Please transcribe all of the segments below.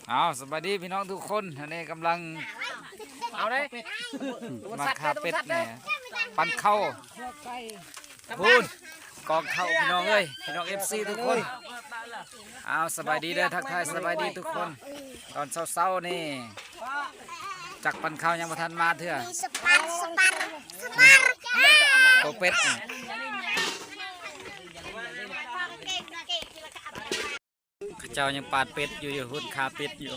ເອົາ ສະບາຍດີພີ່ນ້ອງທຸກຄົນ ອັນນີ້ກຳລັງ ເອົາເດ້ ມາຄາເປັດນີ້ ປັ່ນເຂົ້າ ພຸ້ນ ກອງເຂົ້າພີ່ນ້ອງເອີຍ ພີ່ນ້ອງເອັຟຊີທຸກຄົນ. ເອົາ ສະບາຍດີເດີ ທັກທາຍສະບາຍດີທຸກຄົນ ຕອນເຊົ້າໆນີ້ ຈັກປັ່ນເຂົ້າຍັງບໍ່ທັນມາເທື່ອ ໂຕເປັດນີ້. ເຂົາເຈົ້າຍັງປາດເປັດຢູ່ ຢູ່ພຸ້ນຄາເປັດຢູ່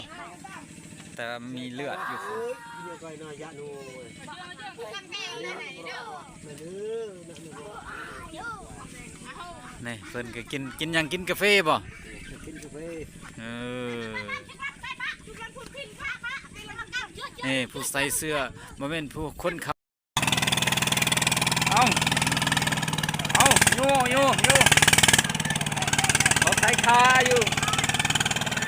ແຕ່ວ່າມີເລືອດຢູ່. ນີ້ເພິ່ນກໍກິນ ກິນຫຍັງ ກິນກາເຟບໍ່? ກິນກາເຟ ເອີ ນີ້ຜູ້ໃສ່ເສື້ອ ບໍ່ແມ່ນຜູ້ຄົນຂັບ. ເອົາ ເອົາ ໂຍ ໂຍ ໂຍ ເຂົາໄຖຄາຢູ່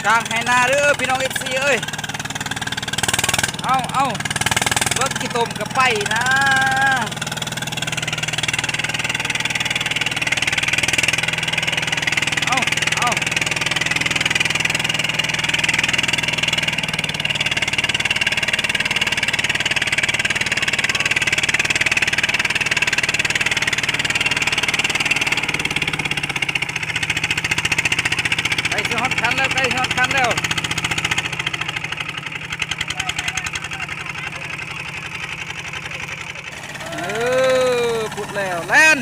ກາງໄຮ່ນາເດີ ພີ່ນ້ອງເອັຟຊີເອີຍ. ເອົາ ເອົາ ເບິ່ງຂີ້ຕົມກໍໄປນະ. ເອົາ ເອົາ ໃກ້ຊິຮອດຄັນແລ້ວ ໃກ້ຊິຮອດຄັນແລ້ວ. ເອີ ພຸດແລ້ວ ແລ່ນ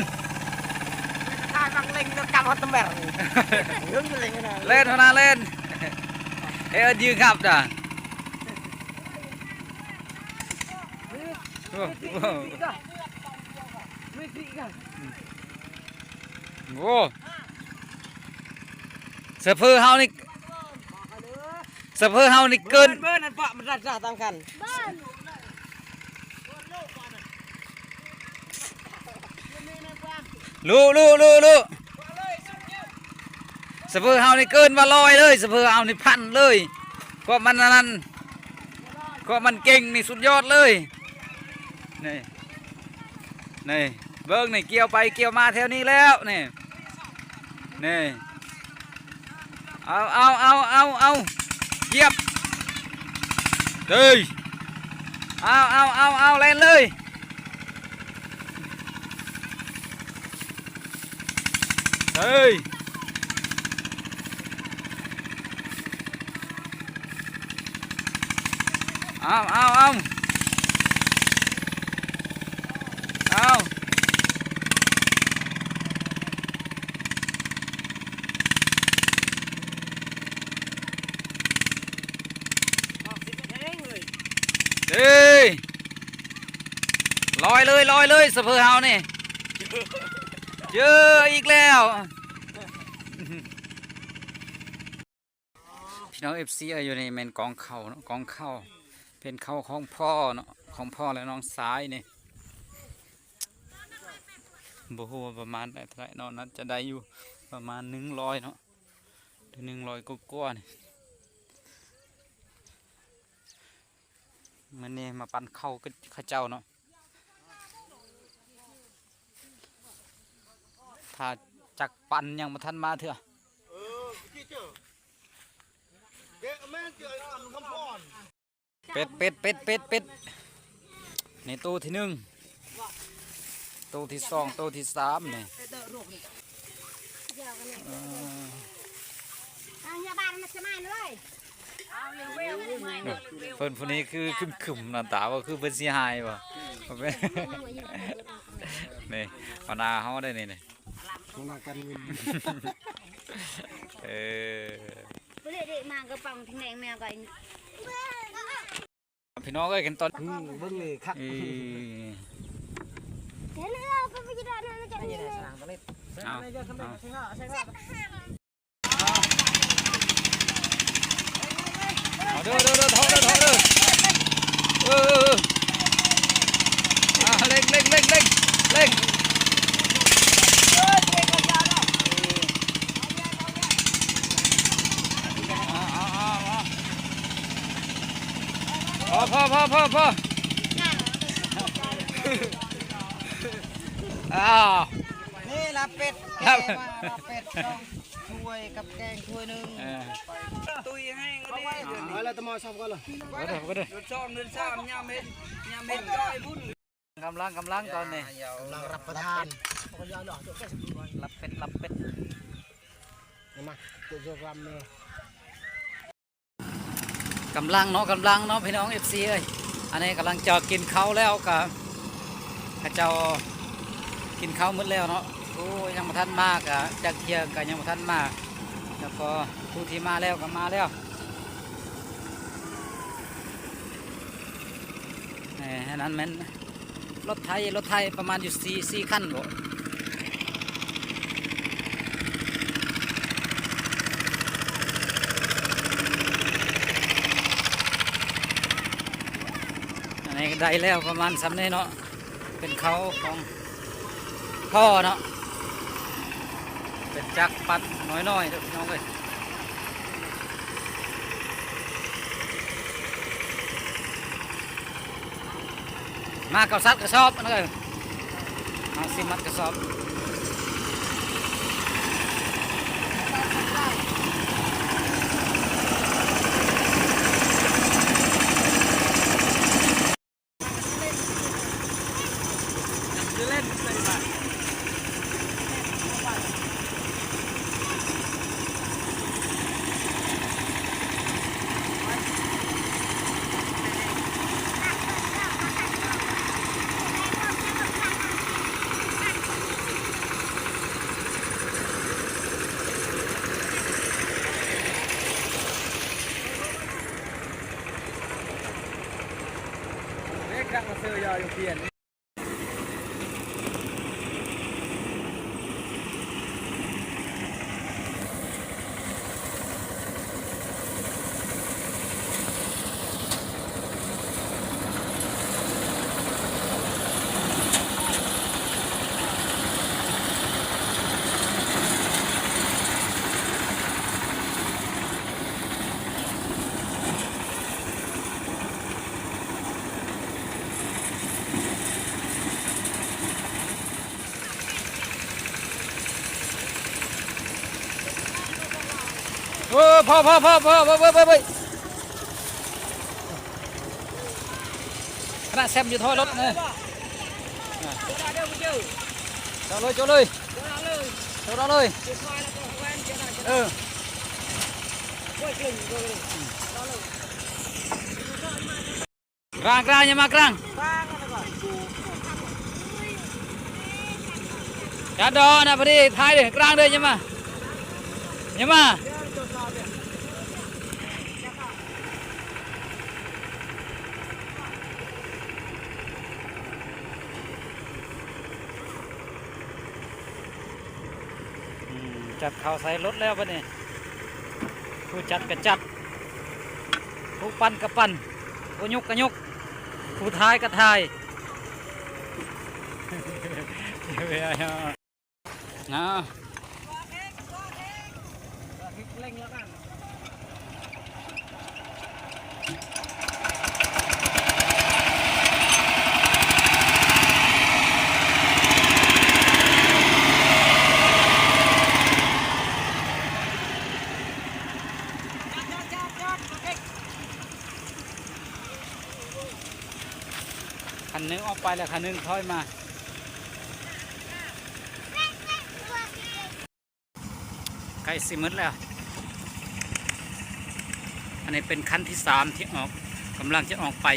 ຂ້າກຳລັງເລັງກັບຮອດຕຳແບ ແລ່ນ ຫົວໜ້າແລ່ນ ເອີ ຢືນຂັບດາ. ໂອ້ ໂອ້ ໂອ້ ສະເພີເຮົານີ້ ສະເພີເຮົານີ້ເກີນ ເບີນ ເບີນ ອັນປະມັນລັດສະຕາມກັນ ລູ ລູ ລູ ລູ ສະເພີເຮົານີ້ເກີນວ່າຮ້ອຍເລີຍ ສະເພີເຮົານີ້ພັນເລີຍ ເພາະມັນອັນນັ້ນ ເພາະມັນເກັ່ງນີ້ສຸດຍອດເລີຍ. ນີ້ ນີ້ ເບິ່ງນີ້ ກ່ຽວໄປກ່ຽວມາແຖວນີ້ແລ້ວນີ້ ນີ້ ເອົາ ເອົາ ເອົາ ເອົາ ເອົາ ຢຽບ ເອີຍ ເອົາ ເອົາ ເອົາ ເອົາ ແລ່ນເລີຍ ເອີຍ. ເອົາ ເອົາ ເອົາ ເອົາ ເອີຍ ລອຍເລີຍ ລອຍເລີຍ ສະເພີເຮົານີ້ ເຈີອີກແລ້ວ. ພີ່ນ້ອງເອັຟຊີເອີຍ ຢູ່ນີ້ແມ່ນກອງເຂົ້າເນາະ ກອງເຂົ້າ ເປັນເຂົ້າຂອງພໍ່ເນາະ ຂອງພໍ່ແລະນ້ອງຊາຍນີ້ ບໍ່ຮູ້ວ່າປະມານໄດ້ເທົ່າໃດເນາະ ໜ້າຈະໄດ້ຢູ່ປະມານໜຶ່ງຮ້ອຍເນາະ ຫຼື ໜຶ່ງຮ້ອຍກວ່າໆນີ້. ມື້ນີ້ມາປັ້ນເຂົ້າກັບເຂົາເຈົ້າເນາະ ຖ້າຈັກປັ້ນຍັງບໍ່ທັນມາເທື່ອ. ເປັດ ເປັດ ເປັດ ເປັດ ເປັດ ນີ້ໂຕທີໜຶ່ງ ໂຕທີສອງ ໂຕທີສາມນີ້ ເອີ ເພິ່ນຜູ້ນີ້ຄືຄຶມໆ ໜ້າຕາວ່າຄືເພິ່ນຊິຮ້າຍບໍ່ ນີ້ຫົວໜ້າເຮົາໄດ໋ນີ້ ນີ້ ຫົວໜ້າການເງິນ ເອີ ບໍ່ໄດ້ເດະມາກະປ໋ອງທີ່ແມງແມວກໍ ພີ່ນ້ອງເອີຍ ກັນຕອນ ອືມ ເບິ່ງນີ້ຄັກ ເອີ ເອົາ ເອົາ ເອົາເດີ ເດີ ເດີ ເອົາເດີ ເອົາເດີ ເອີ ເອີ ເອີ ອ່າ ເລັ່ງ ເລັ່ງ ເລັ່ງ ເລັ່ງ ເລັ່ງ ເອົາ ເອົາ ເອົາ ເອົາ ພໍ ພໍ ພໍ ພໍ ພໍ ອ້າວ ນີ້ລາບເປັດ ລາບ ແກງວ່າລາບເປັດ ຊ່ວຍກັບແກງຖ້ວຍໜຶ່ງ ເອີ ຕຸ້ຍໃຫ້ ເອົາລະ ຕະມາຊອບກ່ອນລະ ເດີ ເດີ ເດີ ເດີ ເດືອນສອງ ເດືອນສາມ ຍາມເຫັນ ຍາມເຫັນຈ້ອຍບຸນ ກຳລັງ ກຳລັງຕອນນີ້ ກຳລັງຮັບປະທານ ລັບເປັດ ລັບເປັດ ມາ ກຳລັງເນາະ ກຳລັງເນາະ ພີ່ນ້ອງເອັຟຊີເອີຍ ອັນນີ້ກຳລັງຈະກິນເຂົ້າແລ້ວ ກະເຂົາເຈົ້າກິນເຂົ້າໝົດແລ້ວເນາະ ຜູ້ຍັງບໍ່ທັນມາກະ ຈັກທ່ຽງກະຍັງບໍ່ທັນມາ ແລ້ວກໍຜູ້ທີ່ມາແລ້ວກະມາແລ້ວ ແມ່ນ ອັນນັ້ນແມ່ນ ລົດໄຖ ລົດໄຖປະມານຢູ່ສີ່ ສີ່ຄັນບໍ ອັນນີ້ກະໄດ້ແລ້ວປະມານສ່ຳນີ້ເນາະ ເປັນເຂົ້າຂອງພໍ່ເນາະ ເປັນຈັກປັດນ້ອຍໆເດີພີ່ນ້ອງເອີຍ. ມາເຂົ້າສັດກະສອບ ອັນນັ້ນເອີ ເອົາ ຊິມັດກະສອບ. ເອີ ພໍ ພໍ ພໍ ພໍ ເບິ່ງ ຂະໜາດແຊມຢູ່ທ້າຍລົດເນາະ ເຈົ້າເລີຍ ເຈົ້າເລີຍ ເຈົ້າເລີຍ ເອີ ກາງ ກາງ ຢ່າມາກາງ ຈັດດອນນະ ພໍດີ ຖ່າຍເດີ ກາງເດີ ຢ່າມາ ຢ່າມາ. ອືມ ຈັດເຂົ້າໃສ່ລົດແລ້ວບັດນີ້ ຜູ້ຈັດກະຈັດ ຜູ້ປັ່ນກະປັ່ນ ຜູ້ຍົກກະຍົກ ຜູ້ຖ່າຍກະຖ່າຍ ເອົາ. ຄັນໜຶ່ງອອກໄປແລ້ວ ຄັນໜຶ່ງຖອຍມາ. ໃກ້ຊິໝົດແລ້ວ ອັນນີ້ເປັນຄັນທີສາມທີ່ອອກ ກຳລັງຈະອອກໄປ.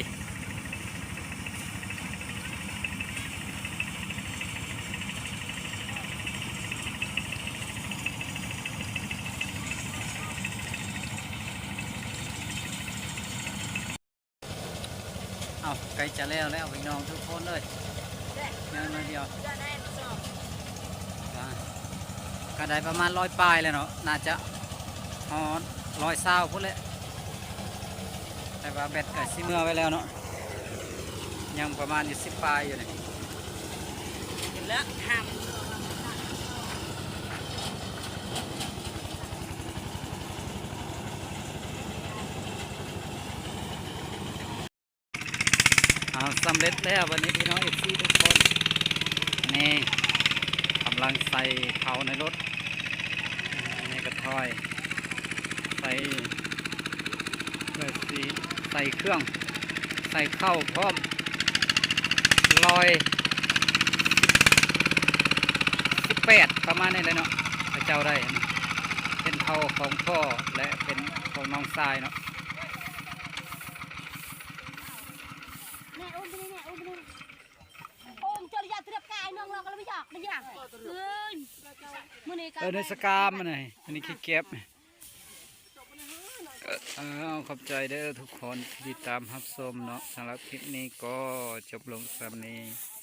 ເອົ້າ ໃກ້ຈະແລ້ວແລ້ວພີ່ນ້ອງທຸກຄົນເອີຍ ຍັງໜ້ອຍດຽວ ກະໄດ້ປະມານຮ້ອຍປາຍແລ້ວເນາະ ໜ້າຈະຮອດຮ້ອຍຊາວພຸ້ນແຫຼະ ແຕ່ວ່າແບັດກະຊິເມືອໄວ້ແລ້ວເນາະ ຍັງປະມານຢູ່ສິບປາຍຢູ່ນີ້. ເອົາ ສຳເລັດແລ້ວບັດນີ້ພີ່ນ້ອງເອັຟຊີທຸກຄົນ ນີ້ກຳລັງໃສ່ເຂົ້າໃນລົດ ນີ້ກະຖອຍໃສ່ ແລ້ວຊິໃສ່ເຄື່ອງ ໃສ່ເຂົ້າພ້ອມ ຮ້ອຍສິບແປດ ປະມານນີ້ແຫຼະເນາະ ເຂົາເຈົ້າໄດ້ ເປັນເຂົ້າຂອງພໍ່ ແລະ ເປັນຂອງນ້ອງຊາຍເນາະ. ເອີ ໃນສະກາມອັນນີ້ ອັນນີ້ຂີ້ແກບ. ເອີ ເອົາ ຂອບໃຈເດີທຸກຄົນທີ່ຕິດຕາມຮັບຊົມເນາະ. ສຳລັບຄລິບນີ້ກໍຈົບລົງສ່ຳນີ້.